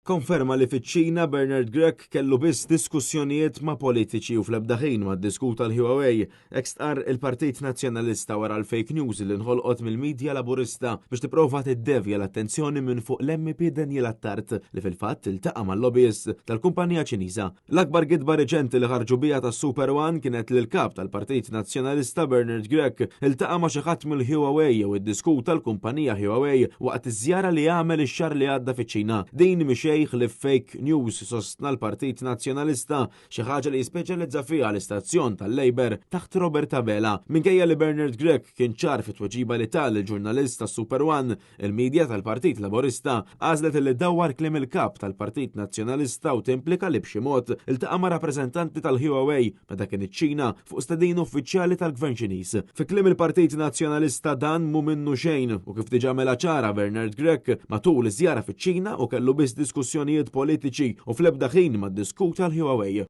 Konferma li fiċ-Ċina Bernard Grech kellu biss diskussjonijiet ma' politiċi u fl-ebda ħin ma ddiskuta l-Huawei, hekk stqarr il-Partit Nazzjonalista wara l-fake news li nħolqot mill-midja Laburista biex tipprova tiddevja l-attenzjoni minn fuq l-MEP Daniel Attard li fil-fatt iltaqa' mal-lobbyist tal-kumpanija Ċiniża. L-akbar gidba riċenti li ħarġu biha tas-Super One kienet li l-Kap tal-Partit Nazzjonalista Bernard Grech iltaqa' ma' xi ħadd mill-Huawei jew iddiskuta l-kumpanija Huawei waqt iż-żjara li għamel ix-xahar li għadda fiċ-Ċina. Din mhi xejn ħlief fake news, sostna l-Partit Nazzjonalista, xi ħaġa li jispeċjalizza fiha l-istazzjon tal-Labour taħt Robert Abela. Minkejja li Bernard Grech kien ċar fit-tweġiba li ta lill-ġurnalist tas-Super One, Il-media tal-Partit Laburista għażlet li ddawwar kliem il-Kap tal-Partit Nazzjonalista u timplika li b'xi mod iltaqa' ma' rappreżentanti tal-Huawei meta kien iċ-Ċina fuq stedina uffiċjali tal-Gvern Ċiniż. Fi kliem il-Partit Nazzjonalista dan mhu minnu xejn u kif diġà mela ċara Bernard Grech matul iż-żjara fiċ-Ċina u kellu biss diskussjonijiet politiċi u fl-ebda ħin ma ddiskuta l-Huawei.